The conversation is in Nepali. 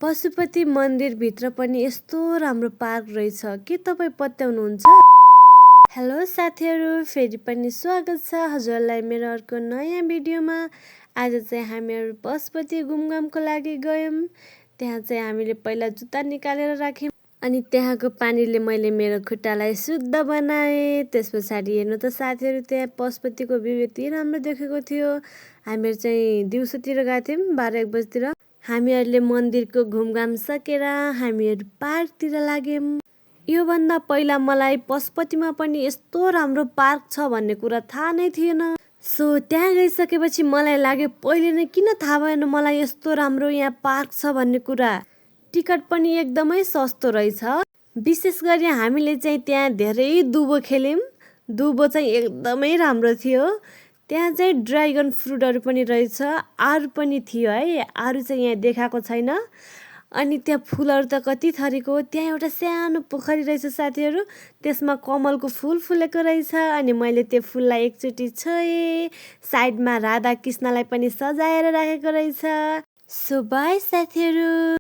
पशुपति मन्दिरभित्र पनि यस्तो राम्रो पार्क रहेछ के तपाईँ पत्याउनुहुन्छ? हेलो साथीहरू, फेरि पनि स्वागत छ हजुरलाई मेरो अर्को नयाँ भिडियोमा। आज चाहिँ हामीहरू पशुपति घुमघामको लागि गयौँ। त्यहाँ चाहिँ हामीले पहिला जुत्ता निकालेर राख्यौँ अनि त्यहाँको पानीले मैले मेरो खुट्टालाई शुद्ध बनाएँ। त्यस पछाडि हेर्नु त साथीहरू, त्यहाँ पशुपतिको भ्यू यति राम्रो देखेको थियो। हामीहरू चाहिँ दिउँसोतिर गएको थियौँ, 12-1 बजीतिर। हामीहरूले मन्दिरको घुमघाम सकेर हामीहरू पार्कतिर लाग्यौँ। योभन्दा पहिला मलाई पशुपतिमा पनि यस्तो राम्रो पार्क छ भन्ने कुरा थाहा नै थिएन। सो त्यहाँ गइसकेपछि मलाई लाग्यो पहिले नै किन थाहा भएन मलाई यस्तो राम्रो यहाँ पार्क छ भन्ने कुरा। टिकट पनि एकदमै सस्तो रहेछ। विशेष गरी हामीले चाहिँ त्यहाँ धेरै दुबो खेल्यौँ। दुबो चाहिँ एकदमै राम्रो थियो। त्यहाँ चाहिँ ड्र्यागन फ्रुटहरू पनि रहेछ, आरु पनि थियो है। आरु चाहिँ यहाँ देखाएको छैन। अनि त्यहाँ फुलहरू त कति थरीको। त्यहाँ एउटा सानो पोखरी रहेछ साथीहरू, त्यसमा कमलको फुल फुलेको रहेछ। अनि मैले त्यो फुललाई एकचोटि छोएँ। साइडमा राधा कृष्णलाई पनि सजाएर राखेको रहेछ। सो बाई साथीहरू।